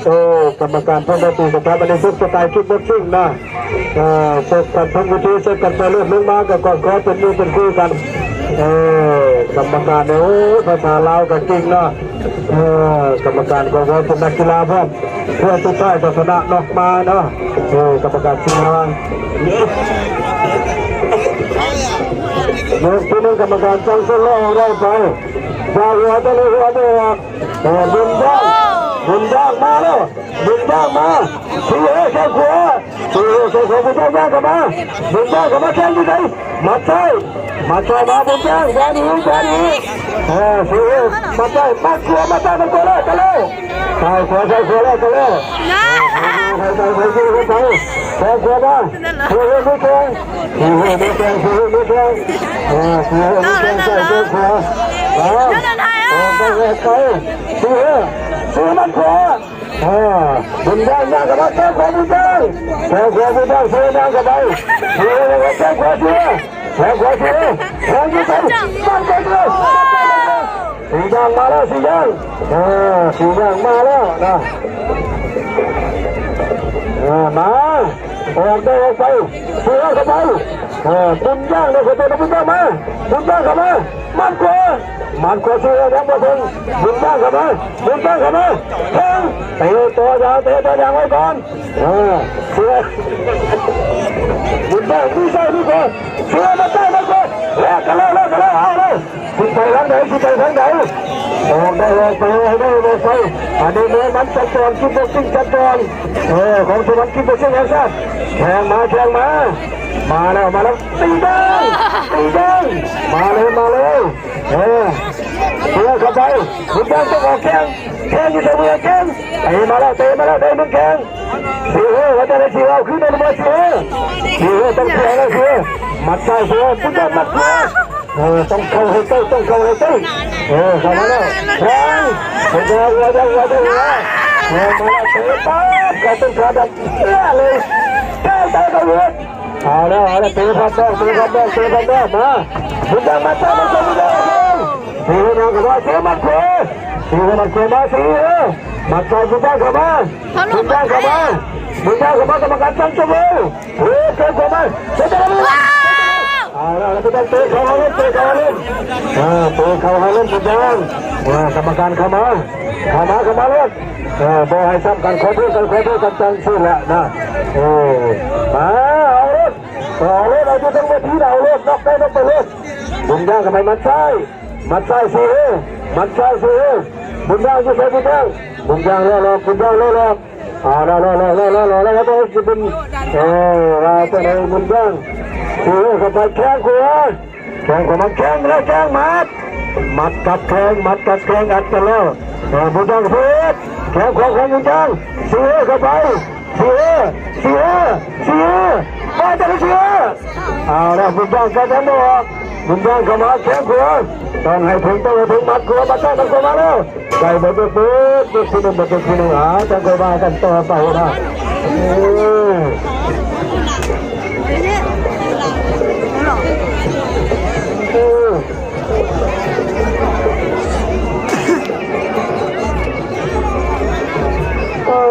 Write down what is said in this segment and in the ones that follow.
ໂອ້ ກຳມະການເພິ່ນໄດ້ຕີກະແທບ ອັນນີ້ຄືສະໄຕຄິກບັອກຊິງນະ. ເອີ ຊົກກັນທັງເວທີ ຊົກກັນໄປເລີດ ລົງມາກໍກອດຄໍເປັນໝູ່ເປັນຄູ່ກັນ. ເອີ ກຳມະການນີ້ ໂອ້ ພາສາລາວກໍເກັ່ງເນາະ. ເອີ ກຳມະການກໍເປັນນັກກິລາພ້ອມ ເພື່ອສຸດທ້າຍກໍຊະນະນັອກມາເນາະ. ເອີ ກຳມະການຊິງຫາ ຍົກທີໜຶ່ງ ກຳມະການສັ່ງເຊິ່ງແລ້ວອອກໄດ້ໄປ. ຢ່າຫົວແຕ່ລະຫົວບໍ່ອອກ. ເອີ ບຸນຍາງ ບຸນຍາງມາແລ້ວ ບຸນຍາງມາ. ຊີເອີ ແຂ້ງຂວາ ຊີເອີ ແຂ້ງຂວາ ບຸນຍາງຍ່າງເຂົ້າມາ ບຸນຍາງເຂົ້າມາ ແຂ້ງຢູ່ໃສ? ໝັດຊ້າຍ ໝັດຊ້າຍມາ ບຸນຍາງ ຢ່າໜີ ຢ່າໜີ. ເອີ ຊີເອີ ໝັດຊ້າຍ ໝັດຂວາ ໝັດຊ້າຍ ໝັດຂວາ ແລ້ວ ຕະເລີ ຊ້າຍຂວາ ຊ້າຍຂວາ ແລ້ວ ຕະເລີ. ໄປ ໄປ ໄປ ໄປ ໄປ ແຂ້ງຂວາມາ ຊີເອີ ມີແຂ້ງ ຊີເອີ ມີແຂ້ງ ຊີເອີ ມີແຂ້ງ ເອີ ຊີເອີ ມີແຂ້ງ ຊ້າຍ ແຂ້ງຂວາ ເອີ ເອີ ໄປ ໄປ ຊີເອີ ຊີເອີ ໝັດຂວາ ອ່າ ບຸນຍາງຍ່າງເຂົ້າມາ ແຂ້ງຂວາບຸນຍາງ ແຂ້ງຂວາບຸນຍາງ ເຊຍຍ່າງເຂົ້າໄປ ເຊຍແລ້ວກໍແຂ້ງຂວາເຊຍ ແຂ້ງຂວາເຊຍ ແຂ້ງຢູ່ໃສ ໝັດໄປເລີຍ ສີຍາງມາແລ້ວ ສີຍາງ ອ່າ ສີຍາງມາແລ້ວນະ ອ່າ ມາ ອອກໄດ້ອອກໄປ ເຊຍເຂົ້າໄປ ອ່າ ບຸນຍາງເດີ ເຂົ້າໄປນຳບຸນຍາງມາ ບຸນຍາງເຂົ້າມາ ໝັດຂວາ ໝັດຂວາເຊຍຍັງບໍ່ເຖິງ ບຸນຍາງເຂົ້າມາ ບຸນຍາງເຂົ້າມາ ແຂ້ງ ເຕະຕໍ່ຢ່າ ເຕະຕໍ່ຢ່າໄວ້ກ່ອນ ເອີ ເຊຍ ບຸນຍາງມີໃສ່ມີກ່ອນ ເຊຍມາໃສ່ມາກ່ອນ ແລກກັນແລ້ວ ແລກກັນແລ້ວ ເອົາເລີຍ ຊິໄປທາງໃດ ຊິໄປທາງໃດ ອອກໄດ້ອອກໄປ ອອກໄດ້ອອກໄປ ອັນນີ້ແມ່ນມັນຈັດກອນ ຄິກບັອກຊິງຈັດກອນ ເອີ ຂອງສະຫວັນຄິກບັອກຊິງແຫ່ງຊາດ ແຂ່ງມາ ແຂ່ງມາ ມາແລ້ວ ມາແລ້ວ ຕີແດງ ຕີແດງ ມາເລີຍ ມາເລີຍ ເອີ ເຊຍເຂົ້າໄປ ບຸນຍາງຕ້ອງອອກແຂ້ງ ແຂ້ງຢູ່ໃສບຸນຍາງ ແຂ້ງ ເຕະມາແລ້ວ ເຕະມາແລ້ວ ໄດ້ໜຶ່ງແຂ້ງ ຊີເອີ ວ່າຈັ່ງໃດ ຊີເອີ ເອົາຄືນໄດ້ບໍ່ ຊີເອີ ຊີເອີ ຕ້ອງເຊຍແລ້ວ ຊີເອີ ໝັດຊ້າຍ ຊີເອີ ບຸນຍາງ ໝັດຂວາ ເອີ ຕ້ອງເຂົ້າໃຫ້ໃກ້ ຕ້ອງເຂົ້າໃຫ້ໃກ້ ເອີ ເຂົ້າມາແລ້ວ ແຂ້ງ ເຮັດແລ້ວ ເຮັດແລ້ວ ເຮັດແລ້ວ ເອີ ມາແລ້ວ ເຕະປາດ ກາຍເປັນຂາດັບເອຍເລີຍ ແຂ້ງ ເຕະເຂົ້າເຫືອ ເອົາແລ້ວ ເອົາແລ້ວ ເຕະພັດນອກ ເຕະພັດນອກ ເຕະພັດນອກ ມາ ບຸນຍາງ ໝັດຊ້າຍ ໝັດຂວາ ບຸນຍາງ ເອີ ສີເອີ ມາ ຂວາ ເຊຍ ໝັດຂວາ ສີເອີ ໝັດຂວາ ເຊຍ ໝັດຊ້າຍ ບຸນຍາງ ເຂົ້າມາ ບຸນຍາງ ເຂົ້າມາ ບຸນຍາງ ເຂົ້າມາ ກຳມະການສັ່ງຕົວເລີຍ ເອີ ເຕະເຂົ້າມາ ເຕະເຂົ້າມາ ເອົາແລ້ວ ເຕະເຂົ້າເອົາເລີຍ ເຕະເຂົ້າເອົາເລີຍ ອ່າ ເຕະເຂົ້າເອົາເລີຍ ບຸນຍາງ ອ່າ ກຳມະການເຂົ້າມາ ເຂົ້າມາ ເຂົ້າມາເລີຍ ເອີ ບໍ່ໃຫ້ຊ້ຳກັນ ຂໍໂທດກັນ ຂໍໂທດກັນ ຈັ່ງຊີ້ແຫຼະນະ ເອີ ມາ ເອົາໂລດ ເອົາໂລດ ເອົາຢູ່ເທິງເວທີນະ ເອົາໂລດ ນັອກໄດ້ນັອກໄປໂລດ ບຸນຍາງເຂົ້າໄປ ໝັດຊ້າຍ ໝັດຊ້າຍ ຊີເອີ ໝັດຊ້າຍ ຊີເອີ ບຸນຍາງຢູ່ໃສ ບຸນຍາງ ບຸນຍາງ ລໍໆ ບຸນຍາງ ລໍໆ ອ່າ ລໍໆ ລໍໆ ລໍໆ ລໍໆ ແລ້ວກໍຊິເປັນ ເອີ ວ່າຈັ່ງໃດ ບຸນຍາງ ຊີເອີ ເຂົ້າໄປ ແຂ້ງຂວາ ແຂ້ງຂວາ ມາ ແຂ້ງແລ້ວ ແຂ້ງ ໝັດ ໝັດກັບແຂ້ງ ໝັດກັບແຂ້ງ ອັດກັນແລ້ວ ເອີ ບຸນຍາງ ເຮັດ ແຂ້ງຂວາຂອງບຸນຍາງ ຊີເອີ ເຂົ້າໄປ ຊີເອີ ຊີເອີ ຊີເອີ ມາຈາກຊີເອີ ເອົາລະ ບຸນຍາງກະຈະບໍ່ອອກ ບຸນຍາງເຂົ້າມາແຂ້ງຂວາ ຕ້ອງໃຫ້ເຖິງ ຕ້ອງໃຫ້ເຖິງ ໝັດຂວາ ໝັດຊ້າຍ ໝັດຂວາມາແລ້ວ ໄດ້ບໍ່ເບິດ ເບິດ ເບິດທີໜຶ່ງ ເບິດທີໜຶ່ງ ອາ ຈັ່ງຄ່ອຍວ່າກັນຕໍ່ໄປນະ ເອີ ເອີ. ເອີ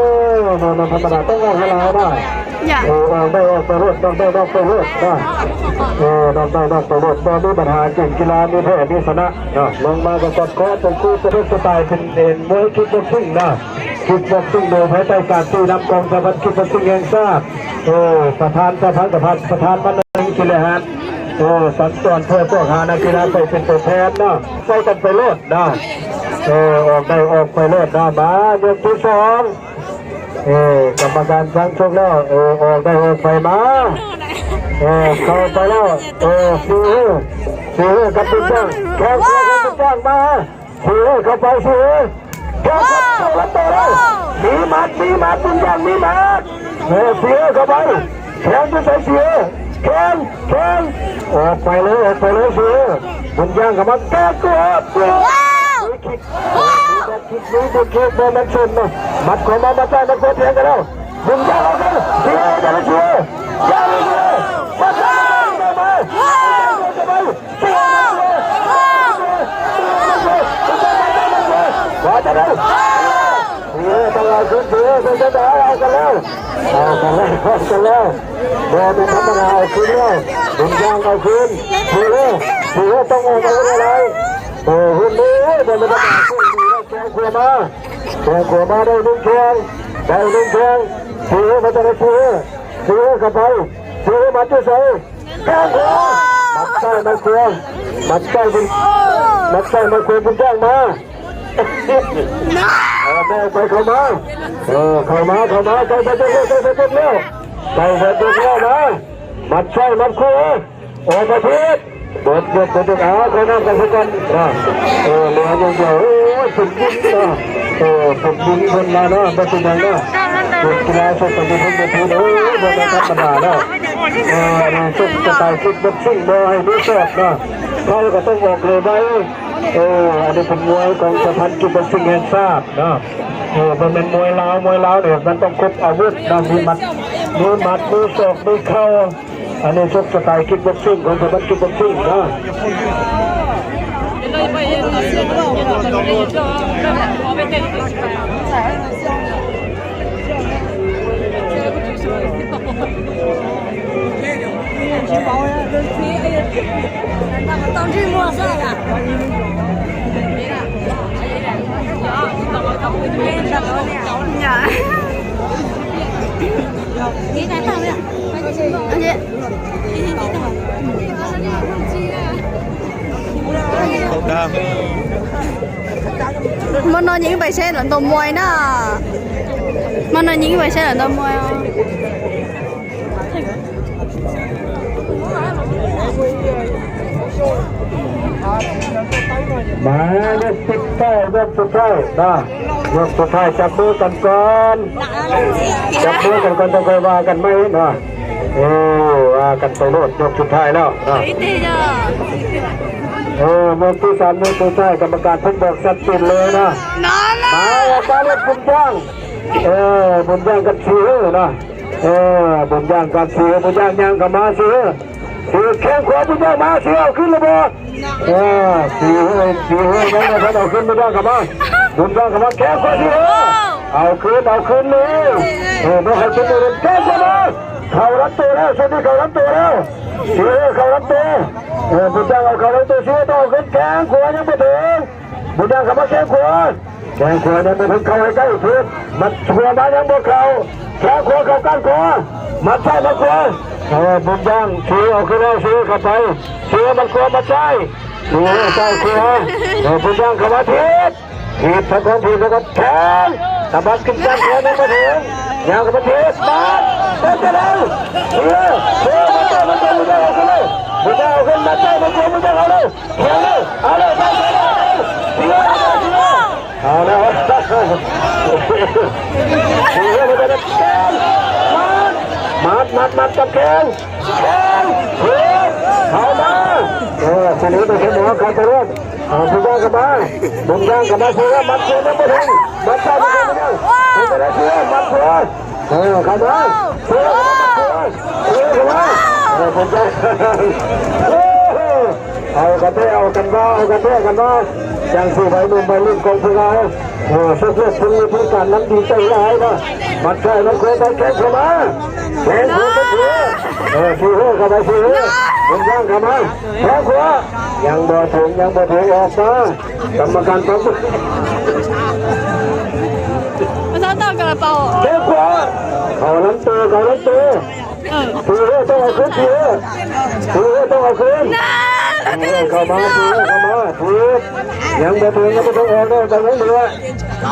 ແນວນັ້ນທຳມະດາ ຕ້ອງເວົ້າໃຫ້ຫຼາຍນະ ເອີ ອອກໄດ້ອອກໄປໂລດ ນອກໄດ້ນອກໄປໂລດນະ ເອີ ນອກໄດ້ນອກໄປໂລດ ບໍ່ມີບັນຫາ ເກັ່ງກິລາ ມີແພ້ມີຊະນະນະ ລົງມາກໍກອດຄໍ ເປັນຄູ່ ສະເປັກສະໄຕ ເປັນເປັນມວຍຄິກບັອກຊິງນະ ຄິກບັອກຊິງ ໂດຍພາຍໃຕ້ການຊີ້ນຳຂອງສະຫະພັນຄິກບັອກຊິງແຫ່ງຊາດ ເອີ ປະທານສະພາ ປະທານ ປະທານມັນ ສິລະຫານ ເອີ ສັນຈອນ ເພື່ອຊອກຫານັກກິລາໄປເປັນຕົວແທນເນາະ ໃສ່ກັນໄປໂລດເນາະ ເອີ ອອກໄດ້ອອກໄປໂລດເນາະ ມາ ຍົກທີສອງ ເອີ ກຳມະການສັ່ງຊົກແລ້ວ ເອີ ອອກໄດ້ອອກໄປ ມາ ເອີ ເຂົ້າໄປແລ້ວ ເອີ ຊີເອີ ຊີເອີ ກັບບຸນຈ້າງ ແຂ້ງຂວາຂອງບຸນຈ້າງ ມາ ຊີເອີ ເຂົ້າໄປ ຊີເອີ ເຂົ້າໄປ ເຂົ້າລຳໂຕແລ້ວ ມີໝັດ ມີໝັດ ບຸນຈ້າງ ມີໝັດ ເອີ ຊີເອີ ເຂົ້າໄປ ແຂ້ງຢູ່ໃສ ຊີເອີ ແຂ້ງ ແຂ້ງ ອອກໄປເລີຍ ອອກໄປເລີຍ ຊີເອີ ບຸນຈ້າງເຂົ້າມາ ແກ້ຕົວ ເອີ ຄິກ ຄິກ ມີເດັດຄິກ ບໍ່ແມ່ນຊົນນະ ໝັດເຂົ້າມາ ໝັດຊ້າຍ ໝັດຂວາ ຖຽງກັນແລ້ວ ບຸນຈ້າງ ເອົາກັນ ຊີເອີ ຢ່າໄປ ຊີເອີ ຢ່າໄປ ຊີເອີ ໝັດຊ້າຍ ເຂົ້າມາ ເຂົ້າໄປ ເຂົ້າໄປ ເຂົ້າໄປ ເຂົ້າໄປ ເຂົ້າໄປ ເຂົ້າໄປ ເອົາຄືນ ເອົາກັນແລ້ວ ເອົາກັນແລ້ວ ເອົາກັນແລ້ວ ບໍ່ແມ່ນທຳມະດາ ເອົາຄືນແລ້ວ ບຸນຊ່າງເອົາຄືນ ເອົາເລີຍ ເອົາເລີຍ ຕ້ອງອອກອາວຸດຫຼາຍໆ ເອີ ຮຸ່ນເດີ ບໍ່ແມ່ນທຳມະດາ ແຂ້ງຂວາມາ ແຂ້ງຂວາມາ ໄດ້ໜຶ່ງແຂ້ງ ໄດ້ໜຶ່ງແຂ້ງ ເອົາເລີຍ ມາຈາກເອົາເລີຍ ເອົາເລີຍ ເຂົ້າໄປ ເອົາເລີຍ ມາແຕ່ໃສ? ແຂ້ງຂວາ ໝັດຊ້າຍໝັດຂວາ ໝັດຊ້າຍ ໝັດຊ້າຍໝັດຂວາ ບຸນຊ່າງມາ ເອີ ແມ່ໄປເຂົ້າມາ ເອີ ເຂົ້າມາ ເຂົ້າມາ ໃກ້ຈະຈົບແລ້ວ ໃກ້ຈະຈົບແລ້ວ ໃກ້ຈະຈົບແລ້ວນະ ໝັດຊ້າຍໝັດຂວາ ອອກປະເພດ ເບິດ ເບິດ ເບິດ ເບິດ ເອົາ ເຂົ້ານຳກັນຊະກ່ອນນະ ເອີ ເຫຼືອຢ່າງດຽວ ໂອ້ຍ ເປັນບຸນນະ ເອີ ເປັນບຸນເພິ່ນວ່ານະ ບໍ່ເປັນຫຍັງນະ ເປັນກິລາຊົກກັນເພິ່ນບໍ່ຖືກ ໂອ້ຍ ບໍ່ແມ່ນທຳມະດາເນາະ ເອີ ອັນນີ້ຊົກສະໄຕຄິກບັອກຊິງ ບໍ່ໃຫ້ມີສອກເນາະ ເຂົາກໍຕ້ອງອອກເລີຍໄວ ເອີ ອັນນີ້ເປັນມວຍຂອງສະຫະພັນຄິກບັອກຊິງແຫ່ງຊາດເນາະ ເອີ ບໍ່ແມ່ນມວຍລາວ ມວຍລາວນີ້ມັນຕ້ອງຄົບອາວຸດເນາະ ມີໝັດ ມີໝັດ ມີສອກ ມີເຂົ່າ ອັນນີ້ຊົກສະໄຕຄິກບັອກຊິງຂອງສະຫະພັນຄິກບັອກຊິງເນາະ Món nó những bài xe lẫn tàu muối nè. Món nó những bài xe lẫn tàu muối. Mà nó ຍກສຸດທ້າຍ ຍກສຸດທ້າຍນະ ຍກສຸດທ້າຍ ຈັບມືກັນກ່ອນ ຈັບມືກັນກ່ອນ ຈັ່ງຄ່ອຍວ່າກັນໃໝ່ເນາະ ເອີ ວ່າກັນໄປໂລດ ຍົກສຸດທ້າຍແລ້ວເນາະ ເອີ ຍົກທີສາມ ຍົກສຸດທ້າຍ ກຳມະການເພິ່ນບອກຊັດເຈນເລີຍເນາະ ມາ ອອກມາເລີຍ ບຸນຊ່າງ ເອີ ບຸນຊ່າງກັບຊີເຮີເນາະ ເອີ ບຸນຊ່າງກັບຊີເຮີ ບຸນຊ່າງຍ່າງເຂົ້າມາ ຊີເຮີ ຊີເຮີ ແຂ້ງຂວາ ບຸນຊ່າງມາ ຊີເຮີ ເອົາຄືນແລ້ວບໍ່? ເອີ ຊີເຮີ ຊີເຮີ ຍັງບໍ່ທັນເອົາຄືນ ບຸນຊ່າງເຂົ້າມາ ບຸນຊ່າງເຂົ້າມາ ແຂ້ງຂວາ ຊີເຮີ ເອົາຄືນ ເອົາຄືນເລີຍ ເອີ ບໍ່ໃຫ້ເປັນເລື່ອງ ແຂ້ງຂວາມາ ເຂົ້າລຳໂຕແລ້ວ ຊຸດນີ້ເຂົ້າລຳໂຕແລ້ວ ຊີເຮີ ເຂົ້າລຳໂຕ ເອີ ບຸນຊ່າງເອົາເຂົ້າລຳໂຕ ຊີເຮີ ຕ້ອງເອົາຄືນ ແຂ້ງຂວາຍັງບໍ່ເຖິງ ບຸນຊ່າງເຂົ້າມາ ແຂ້ງຂວາ ແຂ້ງຂວາຍັງບໍ່ທັນເຂົ້າໃຫ້ໃກ້ເພິ່ນ ໝັດຂວາມາຍັງບໍ່ເຂົ້າ ແຂ້ງຂວາເຂົ້າກ້ານຂວາ ໝັດຊ້າຍໝັດຂວາ ເອີ ບຸນຊ່າງ ຊີເຮີ ເອົາຄືນແລ້ວ ຊີເຮີ ເຂົ້າໄປ ຊີເຮີ ໝັດຂວາ ໝັດຊ້າຍ ຊີເຮີ ຊ້າຍຂວາ ເອີ ບຸນຊ່າງ ເຂົ້າມາ ຖີບ ຖີບສະກ່ອນ ຖີບສະກ່ອນ ແຂ້ງ ສະບັດຂຶ້ນກ້ານຂວາ ຍັງບໍ່ເຖິງ ຍາວເຂົ້າມາ ຖີບ ໝັດ ເປັນຈັ່ງໃດ ຊີເຮີ ຊີເຮີ ໝັດຊ້າຍ ໝັດຂວາ ບຸນຊ່າງ ເອົາຄືນເລີຍ ບຸນຊ່າງ ເອົາຄືນ ໝັດຊ້າຍ ໝັດຂວາ ບຸນຊ່າງ ເອົາເລີຍ ແຂງເລີຍ ເອົາເລີຍ ເອົາເລີຍ ເອົາເລີຍ ເອົາແລ້ວ ເອົາແລ້ວ ເອົາແລ້ວ ເອົາແລ້ວ ໝັດ ໝັດ ໝັດ ໝັດ ກັບແຂງ ແຂງ ເຂົ້າມາ ເອີ ສະເໜີໄປໃສ່ໝໍ ເຂົ້າໄປໂລດ ເອົາ ບຸນຊ່າງເຂົ້າມາ ບຸນຊ່າງເຂົ້າມາ ເສືອ ໝັດ ເສືອ ຍັງບໍ່ເຖິງ ໝັດ ຊ້າຍ ໝັດ ເຂົ້າມາ ເຂົ້າມາ ເສືອ ໝັດ ເສືອ ເອີ ເຂົ້າມາ ເສືອ ເຂົ້າມາ ເສືອ ເຂົ້າມາ ເອີ ບຸນຊ່າງ ເອົາກັນແທ້ ເອົາກັນມາ ເອົາກັນແທ້ກັນມາ ຈັ່ງຊິໄວໜຸ່ມໄວລຸ້ນຂອງພວກເຮົາ ເອີ ສຸກເລີດເປັນວິທີການນຳດີໃຈຫຼາຍເນາະ ໝັດຊ້າຍ ໝັດຂວາ ໄປແຂ້ງເຂົ້າມາ ແຂ້ງຂວາ ເສືອ ເອີ ຊີເຮີ ເຂົ້າໄປ ຊີເຮີ ບຸນຊ່າງເຂົ້າມາ ແຂ້ງຂວາ ຍັງບໍ່ເຖິງ ຍັງບໍ່ເຖິງ ອອກມາ ກຳມະການປັບ ມາເຈົ້າເຈົ້າກະລະເປົາ ແຂ້ງຂວາ ເຂົ້າລຳໂຕ ເຂົ້າລຳໂຕ ເອີ ຊີເຮີຕ້ອງເອົາຄືນ ຊີເຮີ ຊີເຮີຕ້ອງເອົາຄືນ ນາ ເອີ ເຂົ້າມາ ຊີເຮີ ເຂົ້າມາ ຖີບ ຍັງບໍ່ເຖິງ ຍັງບໍ່ເຖິງ ອອກແລ້ວ ຍັງເຫຼືອ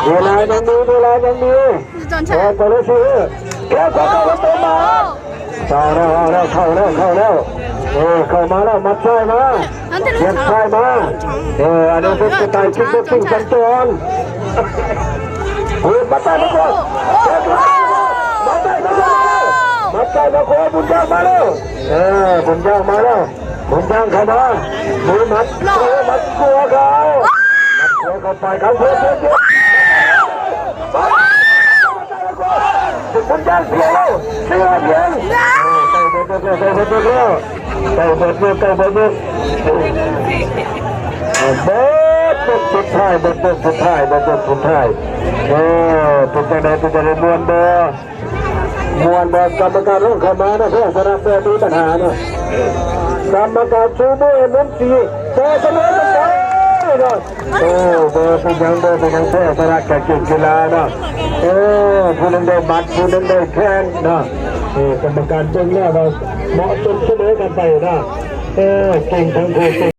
ເວລາຍັງມີ ເວລາຍັງມີ ອອກໄປເລີຍ ຊີເຮີ ແຂ້ງຂວາ ເຂົ້າລຳໂຕ ມາ ເຂົ້າແລ້ວ ເຂົ້າແລ້ວ ເຂົ້າແລ້ວ ເຂົ້າແລ້ວ ເອີ ເຂົ້າມາແລ້ວ ໝັດຊ້າຍມາ ໝັດຊ້າຍມາ ເອີ ອັນນີ້ເປັນສະໄຕຄິກບັອກຊິງສັນຈອນ ເອີ ໝັດຊ້າຍມາຂວາ ໝັດຊ້າຍມາຂວາ ໝັດຊ້າຍມາຂວາ ບຸນຊ່າງມາແລ້ວ ເອີ ບຸນຊ່າງມາແລ້ວ ບຸນຊ່າງເຂົ້າມາ ມີໝັດ ເອີ ໝັດຂວາເຂົ້າ ໝັດຂວາເຂົ້າໄປ ເຂົ້າ ເຂົ້າ ເຂົ້າ ເຂົ້າ ບຸນຊ່າງພຽງແລ້ວ ເສືອພຽງ ເອີ ໃກ້ເບິດຍົກແລ້ວ ໃກ້ເບິດຍົກແລ້ວ ໃກ້ເບິດຍົກ ໃກ້ເບິດຍົກ ເບິດຍົກສຸດທ້າຍ ເບິດຍົກສຸດທ້າຍ ເບິດຍົກສຸດທ້າຍ ໂອ້ ເປັນຈັ່ງໃດ ເປັນຈັ່ງໃດ ມ່ວນບໍ່? ມ່ວນບໍ່? ກຳມະການລົງເຂົ້າມານະ ແພຊະນະແຕ່ມີບັນຫານະ ກຳມະການຊູມືເອັມເອັມຊີ ແຕ່ສະເໝີກັນໄປເນາະ. ໂອ້ ບໍ່ເປັນຫຍັງ ບໍ່ເປັນຫຍັງ ແພຊະນະກະເກັ່ງກິລາເນາະ. ເອີ ຜູ້ໜຶ່ງໄດ້ໝັດ ຜູ້ໜຶ່ງໄດ້ແຂ້ງເນາະ. ເອີ ກຳມະການເບິ່ງແລ້ວວ່າເໝາະສົມສະເໝີກັນໄປເນາະ. ເອີ ເກັ່ງທັງຄູ່.